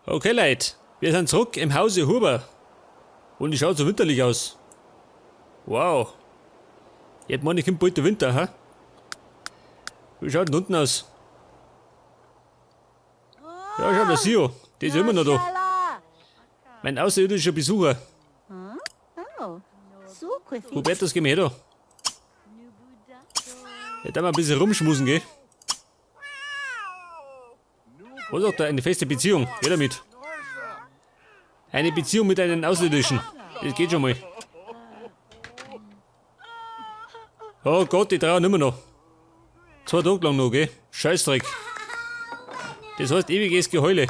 Okay, Leute, wir sind zurück im Hause Huber. Und es schaut so winterlich aus. Wow. Jetzt meine ich, kommt bald der Winter, ha? Wie schaut denn unten aus? Ja, schau, der Sio, der ist immer noch da. Mein außerirdischer Besucher. Hubertus, geh mal her da. Jetzt mal ein bisschen rumschmusen, gell? Was sagt da? Eine feste Beziehung. Geh damit. Eine Beziehung mit einem Außerirdischen. Das geht schon mal. Oh Gott, die trauern immer noch. 2 Tage lang noch, gell? Scheißdreck. Das heißt ewiges Geheule.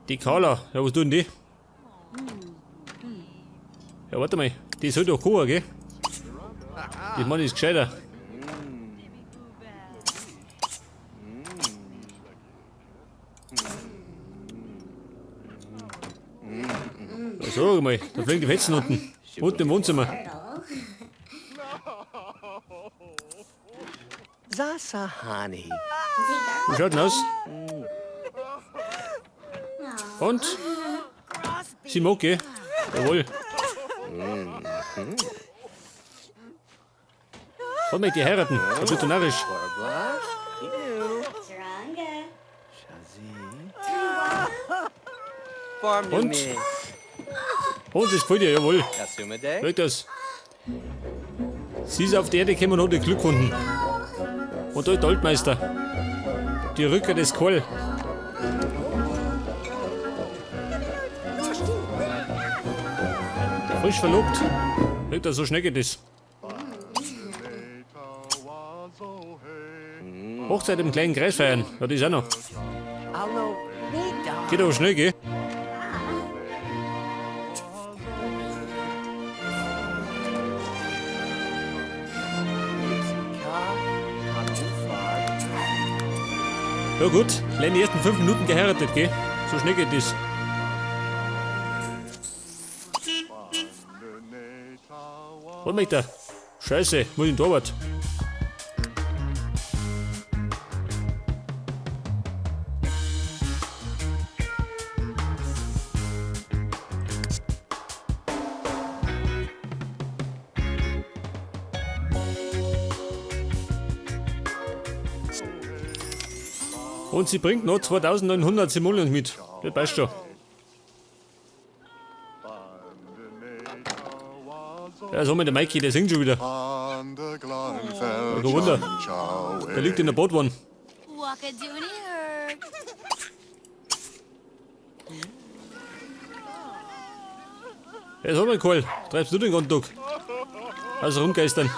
Die Carla, ja, was tun denn die? Ja, warte mal, die soll doch kochen, gell? Das Mann ist gescheiter. Ja, sag mal, da fliegen die Fetzen unten. Unten im Wohnzimmer. Sasahani. Wie schaut denn aus? Und? Sie mag, gell? Jawohl. Hat mich die heiraten? Da bist du narrisch. Und? Und das gefällt dir, jawohl. Schau das. Sie ist auf die Erde gekommen und hat ihr Glück gefunden. Und da ist der Altmeister. Die Rückkehr des Koll. Frisch verlobt. Schau das, so schnell geht das. Hochzeit im kleinen Kreis feiern. Ja, das ist auch noch. Geht aber schnell, gell? Ja gut, gleich in den ersten 5 Minuten geheiratet, gell? So schnell geht das. Was möchte er? Scheiße, muss ich in den Torwart. Und sie bringt noch 2900 Simoleons mit. Das passt schon. Ja, so mit der Maiki, der singt schon wieder. Ja, kein Wunder. Der liegt in der Botwanne. Ja, sag mal, Karl, treibst du den ganzen Tag? Also rumgeistern.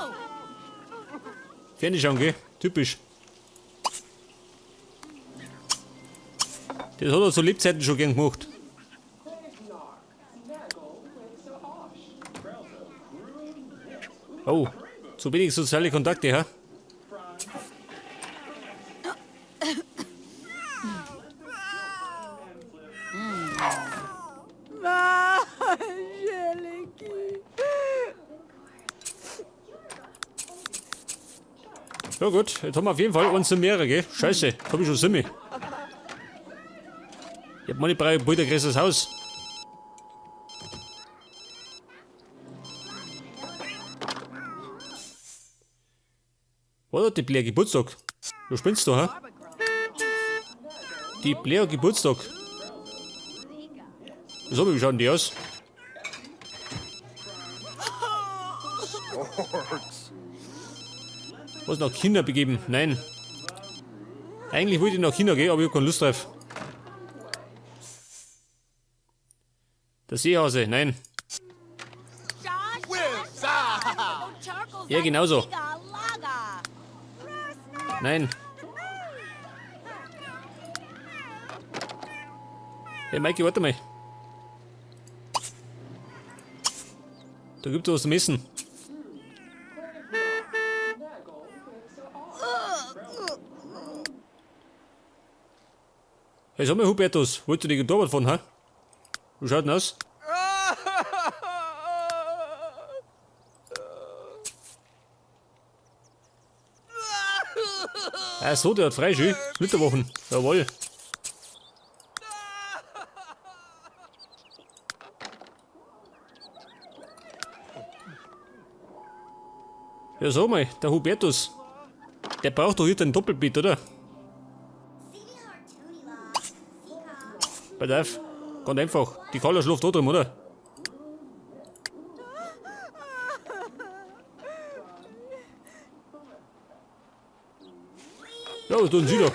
Fernsehen schauen, gell? Typisch. Das hat er zu Lebzeiten schon gern gemacht. Oh, zu wenig soziale Kontakte, ha? Ja gut, jetzt haben wir auf jeden Fall eins zum mehrere, gell? Scheiße, jetzt hab ich schon Simmi. Ich hab meine brauche bald ein größeres Haus. Was hat die Blair Geburtstag? Du spinnst doch, hä? Die Blair Geburtstag. So, wie schauen die aus? Was nach China begeben? Nein. Eigentlich wollte ich nach China gehen, aber ich hab keine Lust drauf. Der Seehase, nein. Ja, genauso. Nein. Hey Maiki, warte mal. Da gibt's was zum Essen. Hey, sag mal, Hubertus, wolltest du die Torwart fahren, hä? Wie schaut denn aus? Ach so, der hat frei, schön. Flitterwochen. Jawohl. Ja, sag mal, der Hubertus. Der braucht doch jetzt ein Doppelbett, oder? Pass auf, ganz einfach. Die Carla schläft da drin, oder? Ja, was tun Sie da?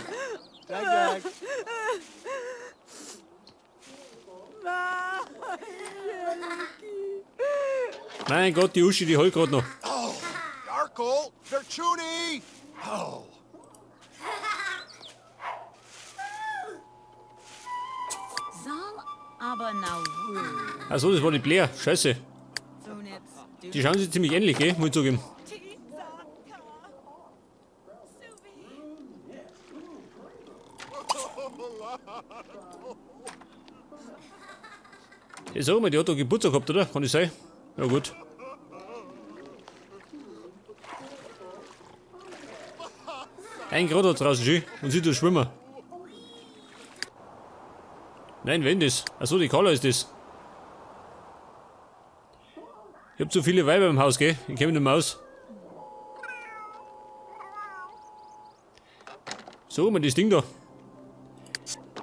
Mein Gott, die Uschi, die heult grad noch. Oh, Yarkle, Verchuni! Oh. Achso, das war die Blair. Scheiße. Die schauen sich ziemlich ähnlich, gell? Muss ich zugeben. Ich sag mal, die hat doch Geburtstag gehabt, oder? Kann das sein? Ja gut. Ein Grad hat's draußen schön und sie tut schwimmen. Nein, wenn das? Achso, die Carla ist das. Ich hab zu viele Weiber im Haus, gell? Ich komm nicht mehr aus. So, mal das Ding da.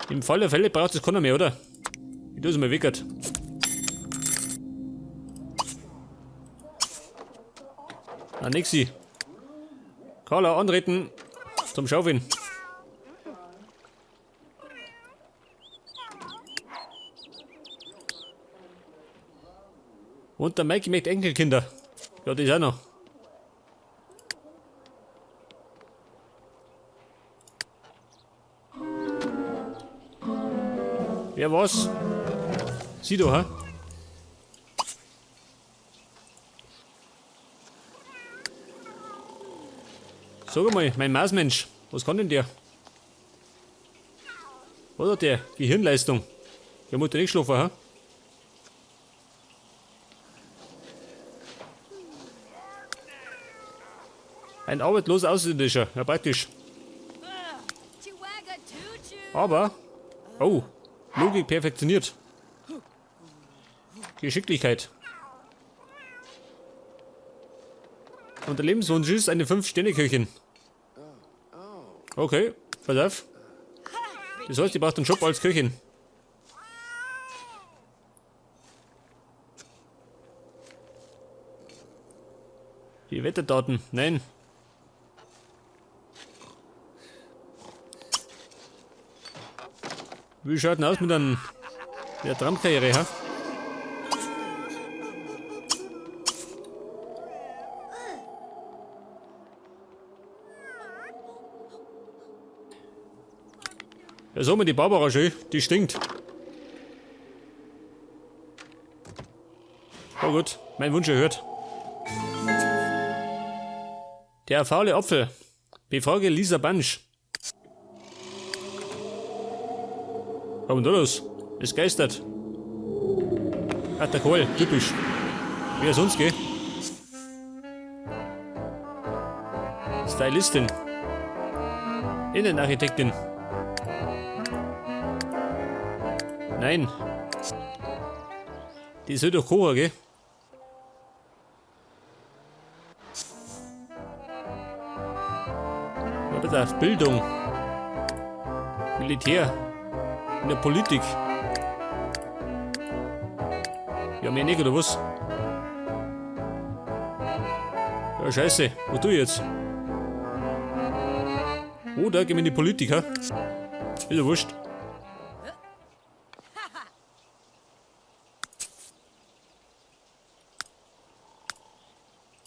Im Fall der Fälle braucht es keiner mehr, oder? Ich tu's mal weg. Ah, nix. Carla, antreten. Zum Schaufeln. Und der Mikey möchte Enkelkinder. Ja, das auch noch. Wer war's? Sie da, hä? Sag mal, mein Marsmensch, was kann denn der? Was hat der? Gehirnleistung. Der muss doch nicht schlafen, hä? Ein arbeitsloser Außerirdischer, ja praktisch. Aber, oh, Logik perfektioniert. Geschicklichkeit. Und der Lebenswunsch ist eine 5-Sterne-Köchin. Okay, pass auf. Das heißt, die braucht einen Job als Köchin. Die Wetterdaten, nein. Wie schaut denn aus mit der Traumkarriere, ha? Ja, so mal die Barbara schön, die stinkt. Oh gut, mein Wunsch erhört. Der faule Apfel. Befrage Lisa Bansch. Was ist denn da los? Es geistert. Ach, der Kohl, typisch. Wer sonst, gell? Stylistin. Innenarchitektin. Nein. Die soll doch kochen, gell? Ja, bitte auf Bildung. Militär. In der Politik. Ja, mehr nicht, oder was? Ja, scheiße. Was tue ich jetzt? Oh, da gehen wir in die Politik, ha? Ist ja wurscht.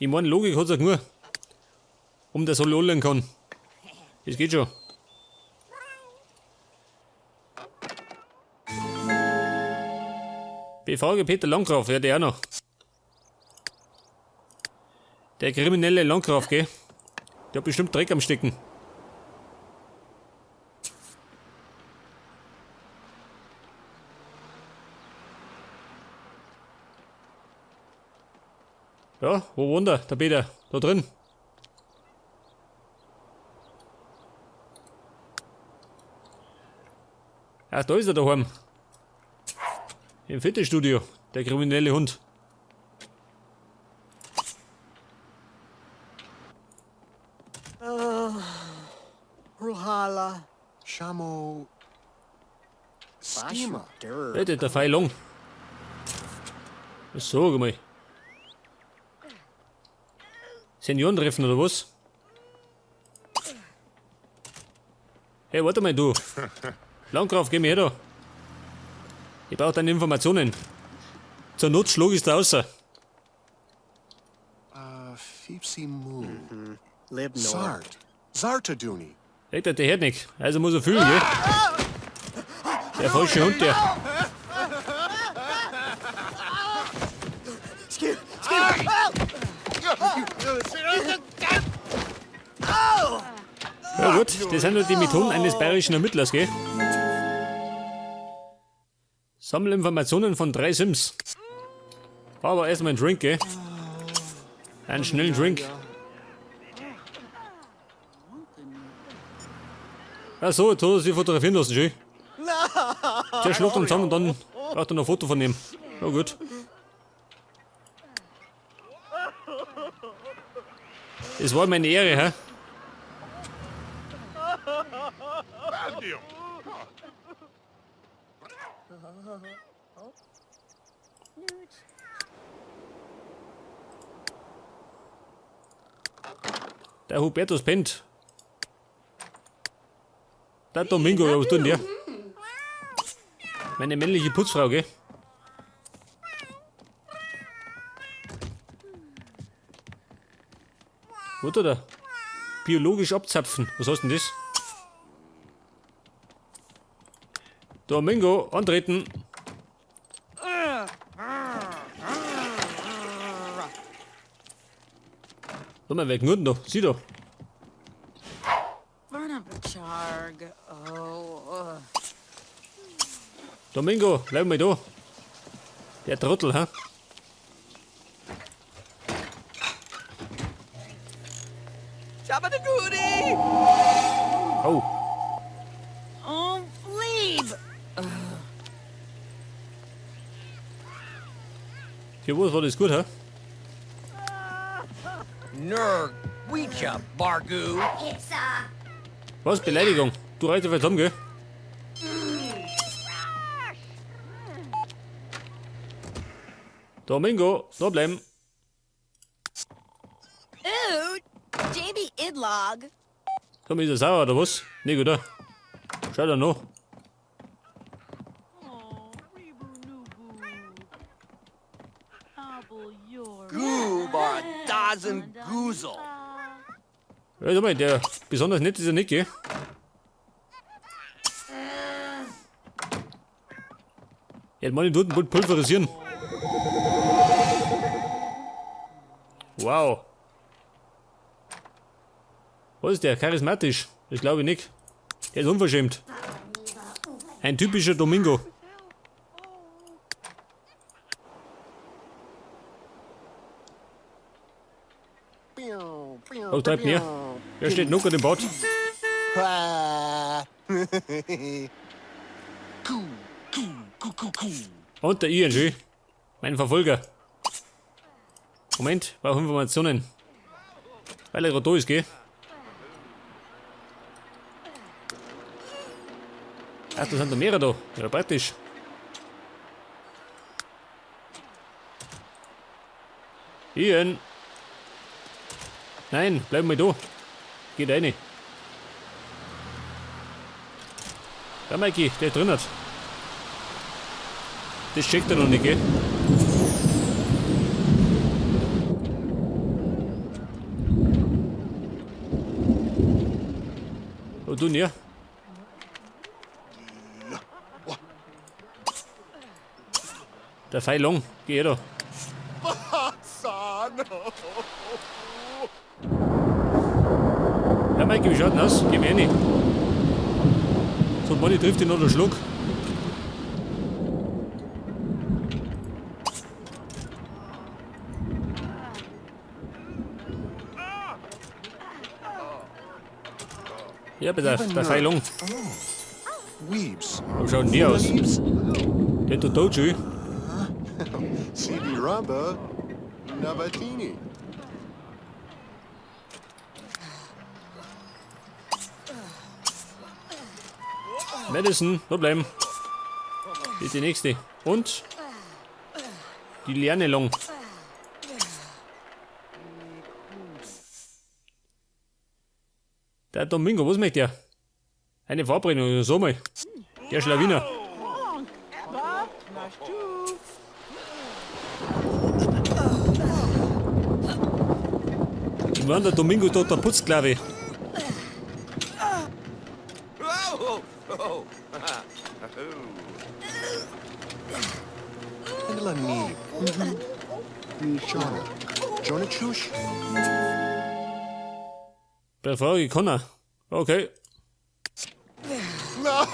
Ich meine, Logik hat's ja genug. Um das alle lernen kann. Das geht schon. Befrage Peter Landgraf, ja, der auch noch. Der kriminelle Landgraf, gell? Der hat bestimmt Dreck am Stecken. Ja, wo wohnt er, der Peter? Da drin. Ach, da ist er daheim. Im Fitnessstudio, der kriminelle Hund. Ruhala. Shamo. Stima. Bitte, der Fei Long. Sag mal. Seniorentreffen oder was? Hey, warte mal, du. Landgraf, geh mir her da. Ich brauche deine Informationen. Zur Not schlug ich da raus. Fipsi Mu. Libnor. Zart. Zartaduni. Hey, der hört nicht. Also muss er fühlen, gell? Der falsche Hund, der. Ja gut, das sind nur die Methoden eines bayerischen Ermittlers, gell? Sammelinformationen von 3 Sims. Aber erstmal einen Drink, gell? Einen schnellen Drink. Ach so, jetzt hat er sich fotografieren lassen, schön. Der schlägt uns zusammen und dann braucht er noch ein Foto von ihm. Na gut. Es war meine Ehre, hä? Der Hubertus pennt. Der Domingo, ja, was tut denn der? Meine männliche Putzfrau, gell? Wo tut er? Biologisch abzapfen. Was heißt denn das? Domingo, antreten. Schau mal, wer knurrt denn da? Sieh da. Domingo, bleib mal da. Der Trottel, hä? Jabba-da-goody! Oh. Oh, Fleeb! Für was war das gut, hä? Nurg, Weecha, Bargu. Was? Beleidigung? Du reißt einfach zusammen, gell? Domingo, da bleiben. Ooh, JB Idlog. Komm, ist er sauer oder was? Nee, gut, oder? Schau da noch. Goobar dozen goozle. Ja, sag mal, der besonders nett ist er nicht, gell? Ja, meine tut den pulverisieren. Wow. Was ist der? Charismatisch? Das glaube ich nicht. Der ist unverschämt. Ein typischer Domingo. Oh, treibt mir. Wer steht noch in dem Bad? Und der Ian, schön. Mein Verfolger. Moment, brauche Informationen. Weil er gerade da ist, gell? Ach, da sind da mehrere da. Ja, praktisch. Ian! Nein, bleib mal da. Geht rein. Da, Mikey, der ist drin hat. Das checkt er noch nicht, gell? Oh, du, ja. Der Fei Long, geh her da. Ja, Mikey, wie schaut denn aus? Geh mir rein. So, Manni trifft ihn noch der Schluck. Ja, bitte, der Fei Long. Weebs. Wie schaut denn die aus? Der tut tot schön. CB Rumba. Nabatini. Madison, da bleiben. Hier ist die nächste. Und die Liane Long. Der Domingo, was möchte der? Eine Verabredung, so mal. Der Schlawiner. Ich meine, der Domingo dort der Putzklave. Kendala Neeb. Jonah. Jonah Chush. Befrage Connor. Okay. No!